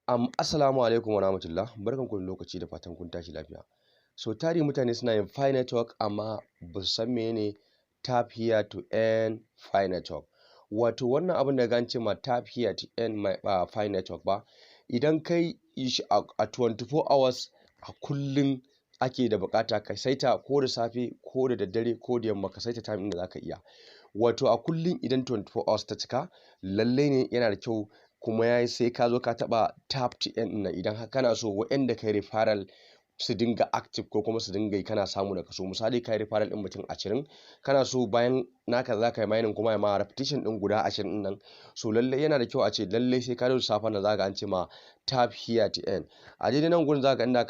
Assalamu alaikum wa rahmatullah. Barkanku da lokaci, da fatan kun tashi lafiya. So tari mutane suna yin Pi Network amma ba su san menene tap here to earn Pi Network. Wato wannan abin da an ce ma tap here to earn my Pi Network ba, idan kai yi shi a 24 hours, a kullum ake da bukata ka saita, ko da safe ko da daddare ko da yamma, ka saita time ɗin da zaka iya. Wato a kullum idan 24 hours ta cika, lallai ne yana da kyau kuma yayi sai ka zo ka taɓa tap to earn ɗin nan idan har kana so waɗanda kai referral su dinga active ko kuma su dinga yi kana samu da kaso. Misali, kai referral ɗin mutum 20, kana so bayan naka za ka yi mining kuma ya ma repetition ɗin guda 20 ɗin nan. So lallai yana da kyau a ce lallai sai ka zo safen nan, za ka ga an ce ma tap here to earn. A daidai nan gurin za ka ga inda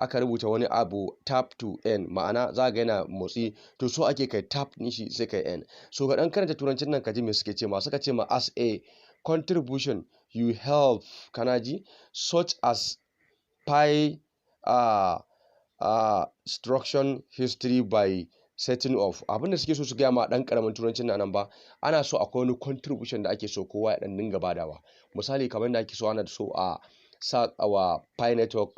aka rubuta wani abu tap to earn, ma'ana za ka ga yana motsi. To so ake kai tap ɗin shi sai kai earn. So ka ɗan karanta turancin nan ka ji me suke ce ma. Suka ce ma, "As a contribution you help," kana ji, "such as Pi structure history by setting off." Abin da suke so su gaya ma ɗan ƙaramin turancin nan ba, ana so akwai wani contribution da ake so kowa ya ɗan dinga badawa. Misali, kamar da ake so, ana so a sa wa Pi Network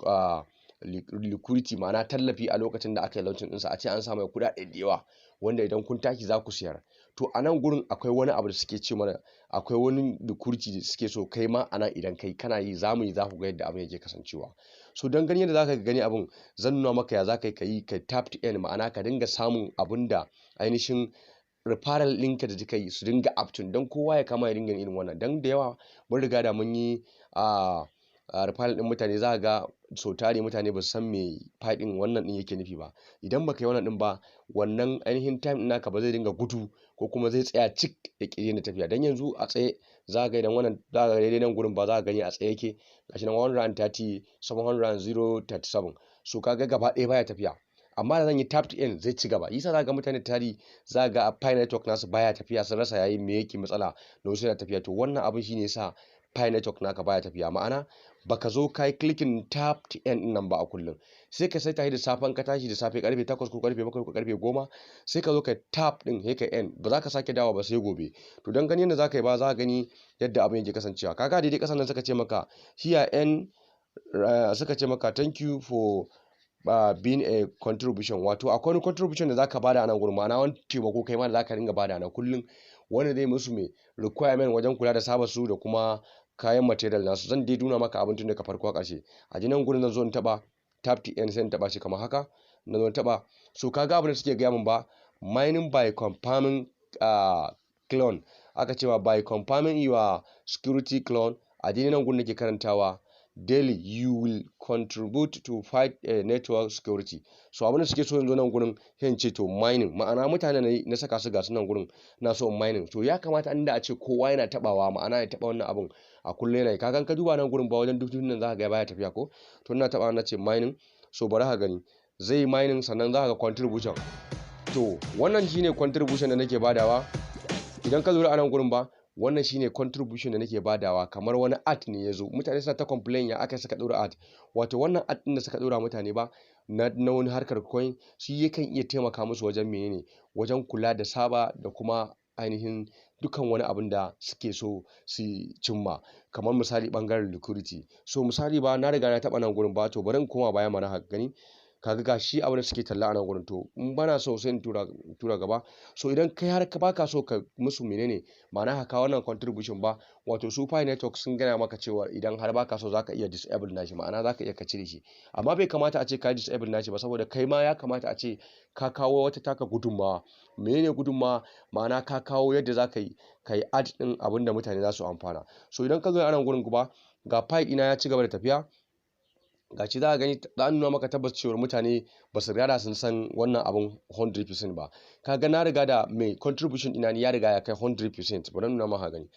liquidity, ma'ana tallafi, a lokacin da aka yi launching ɗinsa, a ce an sa mai kuɗaɗe da yawa wanda idan kun tashi za ku siyar. To a nan gurin akwai wani abu da suke ce mana, akwai wani liquidity da suke so kai ma a nan idan kai kana yi, za mu yi, za ku ga yadda abin yake kasancewa. So don ganin yadda za ka gani abin, zan nuna maka ya za ka yi ka yi ka tap to earn, ma'ana ka dinga samun abun da ainihin referral ɗinka da kika yi su dinga active, don kowa ya kama ya dinga irin wannan. Don da yawa mun riga da mun yi a referral ɗin mutane, za ka ga so tari mutane ba su san me Pi ɗin wannan ɗin yake nufi ba. Idan baka yi wannan ɗin ba, wannan ainihin time ɗin naka ba zai dinga gudu ko kuma zai tsaya cik ya ƙi daina tafiya. Don yanzu a tsaye za ka ga, idan wannan za ka ga daidai nan gurin ba, za ka gani a tsaye yake, gashi nan 130 700 037. So ka ga gaba ɗaya baya tafiya, amma da zan yi tap to earn zai ci gaba. Yasa za ga mutane tari za ga Pi Network nasu baya tafiya, sun rasa yayin me yake matsala da wasu yana tafiya. To wannan abin shine yasa Pi Network naka baya tafiya, ma'ana baka zo kai clicking tap to earn din nan ba. A kullum sai ka saita da safen, ka tashi da safe karfe 8 ko karfe 7 ko karfe 10, sai ka zo ka tap din, sai ka earn, ba za ka sake dawo ba sai gobe. To don gani yadda za ka yi ba, za ka gani yadda abin yake kasancewa. Kaga daidai kasan nan suka ce maka here earn, suka ce maka "Thank you for being a contribution." Wato akwai wani contribution da zaka bada a nan gurin, ma'ana wani taimako kai ma da zaka dinga bada na kullum, wanda zai musu mai requirement wajen kula da saba su da kuma kayan material nasu. Zan dai nuna maka abin tun daga farko a ƙarshe. A nan gurin zan zo in taba tap to earn, sai in taba shi kamar haka. Na zo taba, so kaga abin da suke gaya min ba, mining by confirming clone. Aka cewa by confirming your security clone, a daidai nan gurin nake karantawa, daily you will contribute to Pi network security. So abin da suke so yanzu nan gurin, sai ce to mining, ma'ana mutane na saka su, ga su nan gurin na so mining. To ya kamata inda a ce kowa yana tabawa, ma'ana ya taba wannan abun a kullum yana yi. Kaga ka duba nan gurin ba, wajen duk nan za ka ga baya tafiya ko. To ina taba, na ce mining, so bari ka gani zai yi mining, sannan za ka ga contribution. To wannan shine contribution da nake badawa. Idan ka lura a nan gurin ba, wannan shine contribution da nake badawa. Kamar wani ad ne ya zo, mutane suna ta complain ya aka suka ɗora ad. Wato wannan ad ɗin da suka ɗora mutane ba na wani harkar coin, shi yakan iya taimaka musu wajen menene, wajen kula da saba da kuma ainihin dukan wani abun da suke so su cimma, kamar misali ɓangaren liquidity. So misali ba, na riga na taɓa nan gurin ba, to bari in koma baya mana haka gani. Kaga ga shi abin da suke talla a nan gurin. To in bana so, sai in tura gaba. So idan kai har ka baka so ka musu menene, ma'ana ka kawo wannan contribution ba, wato su Pi Network sun gaya maka cewa idan har baka so, zaka iya disable nashi, ma'ana zaka iya ka cire shi. Amma bai kamata a ce ka disable nashi ba, saboda kai ma ya kamata a ce ka kawo wata taka gudunmawa. Menene gudunmawa? Ma'ana ka kawo yadda zaka yi ka yi add din abin da mutane za su amfana. So idan ka zo a nan gurin kuma, ga Pi ɗina ya ci gaba da tafiya. Gashi za ka gani, za a nuna maka tabbas cewar mutane ba su riga da sun san wannan abun 100% ba. Kaga na riga da mai contribution ɗina ya riga ya kai 100%. Bari nuna maka gani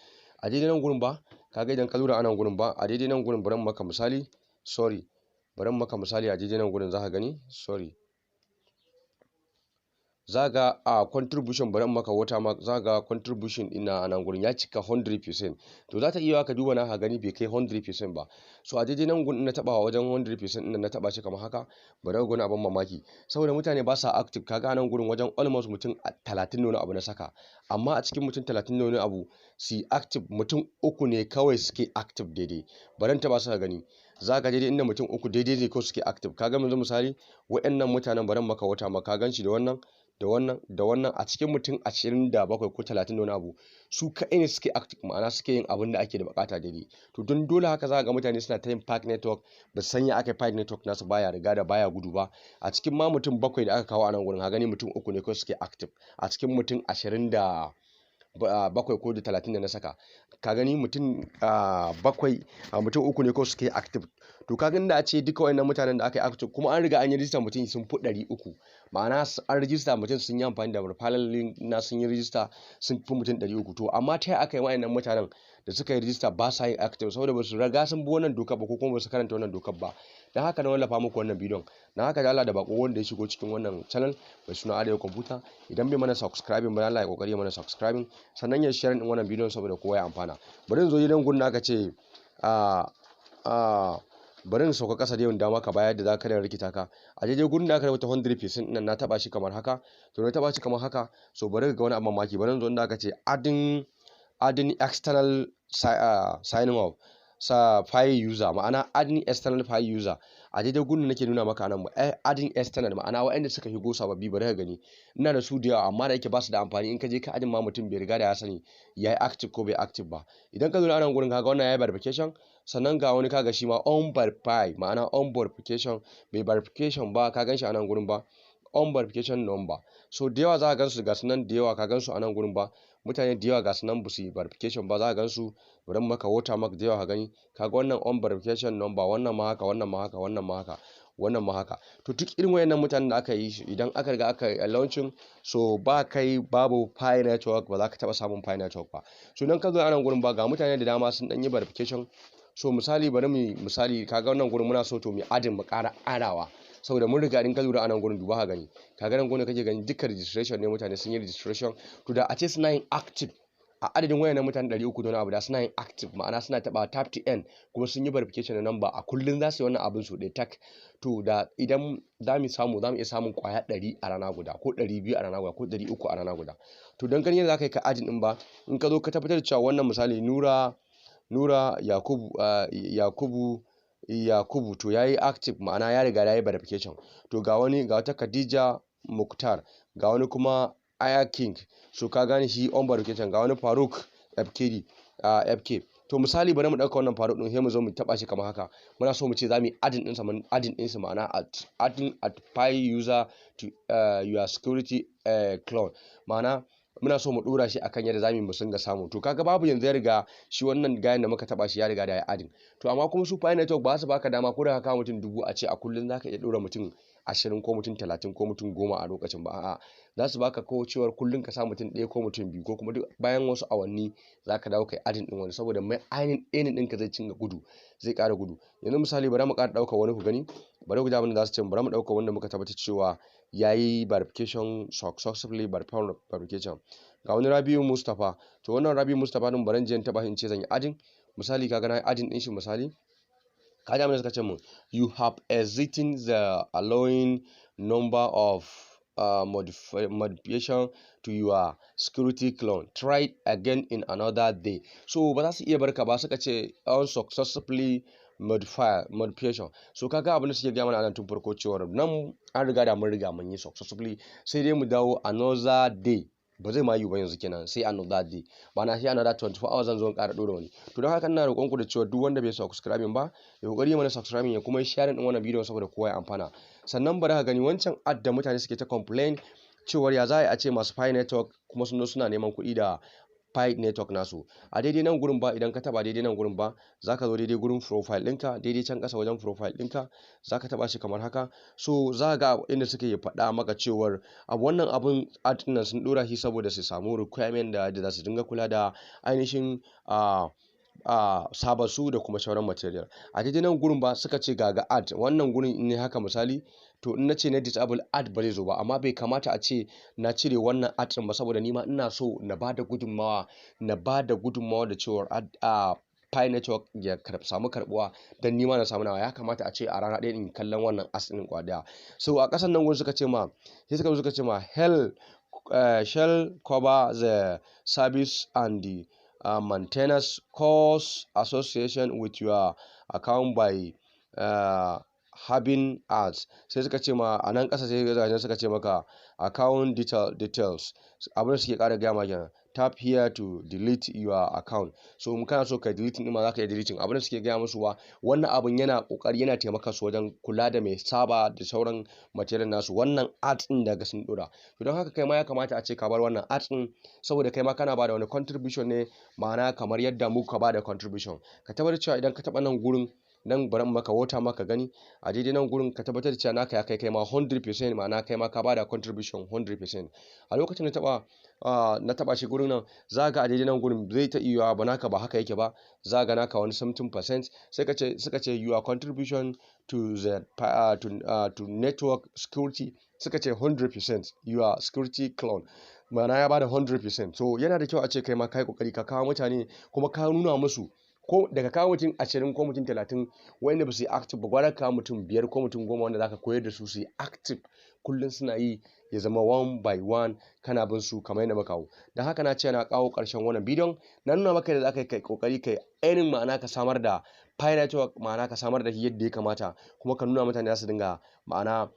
a daidai nan gurin ba. Kaga idan ka lura a nan gurin ba, a daidai nan gurin, bari maka misali, sorry, bari maka misali, a daidai nan gurin za ka gani, sorry, Za ga a contribution, bari in maka watermark, za ga contribution ina a nan gurin ya cika 100%. To za ta iya ka duba na ka gani bai kai 100% ba. So a daidai nan gurin na taba wajen 100% ɗin, na taba shi kamar haka, bari ga wani abin mamaki. Saboda mutane ba sa active, kaga nan gurin wajen almost mutum 30 da wani abu na saka, amma a cikin mutum 30 da wani abu su active, mutum uku ne kawai suke active daidai. Bari in taba su ka gani. Za ka daidai inda mutum uku daidai ne kawai suke active. Kaga yanzu misali wa'annan mutanen, bari maka watermark, ka gan shi da wannan, da wannan, da wannan. A cikin mutum 27 ko 30 da wani abu, su kaɗai ne suke active, ma'ana suke yin abin da ake da bukata daidai. To don dole haka za ga mutane suna ta yin Pi Network, ba su sanya aka Pi Network nasu baya riga da baya gudu ba. A cikin ma mutum bakwai da aka kawo a nan gurin, ka gani mutum uku ne kawai suke active a cikin mutum 27 ko da 30 da na saka. Ka gani mutum bakwai, mutum uku ne ko suke active. To ka gani da a ce duka wayannan mutanen da aka yi active, kuma an riga an yi rijista mutum sun fi 300, ma'ana an rijista mutum sun yi amfani da referral link na sun yi rijista sun fi mutum 300. To amma ta aka yi wayannan mutanen da suka yi rijista ba sa yin active? Saboda ba su riga sun bi wannan dokar ba, ko kuma ba su karanta wannan dokar ba. Don haka na wallafa muku wannan bidiyon. Don haka da Allah, da bako wanda ya shigo cikin wannan channel mai suna Arewa Computer, idan bai mana subscribing ba, Allah ya kokari ya mana subscribing, sannan ya share din wannan bidiyon saboda kowa ya amfana. Bari in zo gidan gurin aka ce a bari in sauka kasa da yawan dama ka bayar da za ka da rikita ka. A daidai gurin da aka rubuta 100% nan, na taba shi kamar haka. To na taba shi kamar haka, so bari ga wani abu mamaki. Bari in zo inda aka ce adding external signing up sa Pi user, ma'ana adding external Pi user. A daidai gurin nake nuna maka nan, adding external, ma'ana waɗanda suka shigo sababbi. Bari ka gani, ina da su da yawa, amma da yake ba su da amfani. In ka je ka adding ma, mutum bai riga da ya sani yayi active ko bai active ba. Idan ka zo nan gurin, kaga wannan yayi verification. Sannan ga wani, kaga shi ma on verify, ma'ana on verification, bai verification ba. Ka gan shi a nan gurin ba, on verification number. So da yawa za ka gansu, ga su nan da yawa, ka gansu a nan gurin ba. Mutane da yawa ga su nan ba su yi verification ba, za ka gansu. Bari maka watermark da yawa ka gani. Kaga wannan on verification number, wannan ma haka, wannan ma haka, wannan ma haka, wannan ma haka. To duk irin wayannan mutanen da aka yi, idan aka riga aka yi launching, so ba kai babu Pi Network, ba za ka taba samun Pi Network ba. So idan ka zo a nan gurin ba, ga mutane da dama sun dan yi verification. So misali, bari mu misali, kaga wannan gurin muna so to mu adding, mu ƙara ƙarawa, saboda mun riga in ka lura a nan gurin, duba ka gani, kaga nan gurin kake gani duka registration ne, mutane sun yi registration. To da a ce suna yin active, a adadin wayannan mutane 300 da wani abu, da suna yin active, ma'ana suna taɓa tap to earn, kuma sun yi verification na number, a kullum za su yi wannan abin su ɗaya tak, to da idan za mu samu, za mu iya samun kwaya 100 a rana guda, ko 200 a rana guda, ko 300 a rana guda. To don ganin yadda za ka yi ka adding ɗin ba, in ka zo ka tabbatar da cewa wannan misali Nura Yakubu, to yayi active, ma'ana ya riga ya yi verification. To ga wani, ga wata Khadija Muktar, ga wani kuma Aya King, so ka gane shi on verification. Ga wani Faruk FKD, FK. To misali, bari mu ɗauka wannan Faruk ɗin, sai mu zo mu taɓa shi kamar haka. Muna so mu ce za mu yi adding ɗinsa, mun adding ɗinsa, ma'ana adding at Pi user to your security clone, ma'ana muna so mu ɗora shi akan yadda zamu mu singa samu. To kaga babu yanzu, ya riga shi wannan gayan da muka taba shi ya riga da ya adding. To amma kuma su Pi Network ba su baka dama ko da ka kawo mutum 1000, a ce a kullum zaka iya ɗora mutum 20 ko mutum 30 ko mutum 10 a lokacin ba. A'a, za su baka ko cewar kullum ka sa mutum ɗaya ko mutum biyu, ko kuma duk bayan wasu awanni za ka dawo kai adding ɗin wani, saboda mai ainihin ɗainin ɗinka zai cinga gudu, zai ƙara gudu. Yanzu misali, bari mu ƙara ɗauka wani ku gani. Bari ku ji abin da za su ce. Bari mu ɗauka wanda muka tabbatar cewa ya yi verification successfully, verification. Ga wani Rabiu Mustapha. To wannan Rabiu Mustapha din, bari in je in taɓa in ce zan yi adding. Misali, kaga na yi adding ɗin shi. Misali, ka ji abin da suka ce mun: "You have exceeding the allowing number of modification to your security clone. Try again in another day." So ba za su iya barka ba, suka ce unsuccessfully modification. So kaga abin da suke gaya mana anan tun farko, cewar nan an riga da mun riga mun yi successfully, sai dai mu dawo another day. Ba zai ma yiwu ba yanzu kenan, sai another day, na sai another 24 hours zan zo in ƙara ɗora wani. To don haka ina roƙon ku da cewa duk wanda bai subscribing ba, ya kokari mana subscribing, ya kuma share din wannan bidiyon saboda kowa ya amfana. Sannan bari ka gani wancan ad da mutane suke ta complain cewar ya za a ce masu Pi Network kuma sun suna neman kuɗi da Pi Network nasu. A daidai nan gurin ba, idan ka taba daidai nan gurin ba, za ka zo daidai gurin profile ɗinka, daidai can ƙasa wajen profile ɗinka, za ka taba shi kamar haka. So za ga inda suke faɗa maka cewar a wannan abun ad nan sun ɗora shi saboda su samu requirement da za su dinga kula da ainihin a saba su da kuma sauran material. A daidai nan gurin ba suka ce ga ad wannan gurin. In ne haka misali, to in na ce na disable, ad ba zai zo ba, amma bai kamata a ce na cire wannan ad ɗin ba, saboda ni ma ina so na bada gudunmawa da cewar a Pi Network ya samu karbuwa, don nima na samu nawa. Ya kamata a ce a rana ɗaya in kallon wannan ads ɗin kwa ɗaya. So a ƙasan nan gurin suka ce ma, sai suka zo suka ce ma "Help shall cover the service and the maintenance cost association with your account by having ads." Sai suka ce ma a nan ƙasa, sai suka ce maka account details. Abin da suke ƙara gaya ma kenan, "Tap here to delete your account." So in kana so ka deleting ɗin ma, za ka iya deleting. Abin da suke gaya musu ba, wannan abin yana ƙoƙari, yana taimaka su wajen kula da mai saba da sauran material nasu, wannan ads ɗin daga sun ɗora. To don haka kai ma ya kamata a ce ka bar wannan ads ɗin, saboda kai ma kana bada wani contribution ne, ma'ana kamar yadda muka bada contribution. Ka tabbatar cewa idan ka taɓa nan gurin nan, bari in maka wata maka gani a daidai nan gurin, ka tabbatar da cewa naka ya kai kai ma 100%, ma'ana kai ma ka bada contribution 100%. A lokacin da taba na taba shi gurin nan, za ga a daidai nan gurin zai ta iya ba naka ba haka yake ba, za ga naka wani something percent. Sai ka ce, suka ce "Your contribution to the to network security", suka ce "100% your security clone", ma'ana ya bada 100%. So yana da kyau a ce kai ma kai kokari ka kawo mutane, kuma ka nuna musu, ko daga kawo mutum 20 ko mutum 30 wanda ba su yi active ba, gwara kawo mutum 5 ko mutum 10 wanda zaka koyar da su su yi active kullum suna yi, ya zama one by one kana bin su kamar yadda muka kawo. Don haka na ce na kawo ƙarshen wannan bidiyon. Na nuna maka yadda zaka kai kokari kai ainihin, ma'ana ka samar da Pi Network, ma'ana ka samar da shi yadda ya kamata, kuma ka nuna mutane za su dinga, ma'ana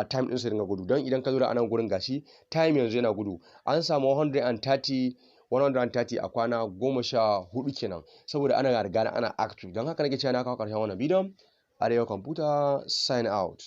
time din su dinga gudu. Don idan ka zo da anan gurin, gashi time yanzu yana gudu, an samu 130 130 a kwana 14 kenan, saboda ana riga ana active. Don haka nake cewa na kawo ƙarshen wannan bidiyon. Arewa Computer sign out.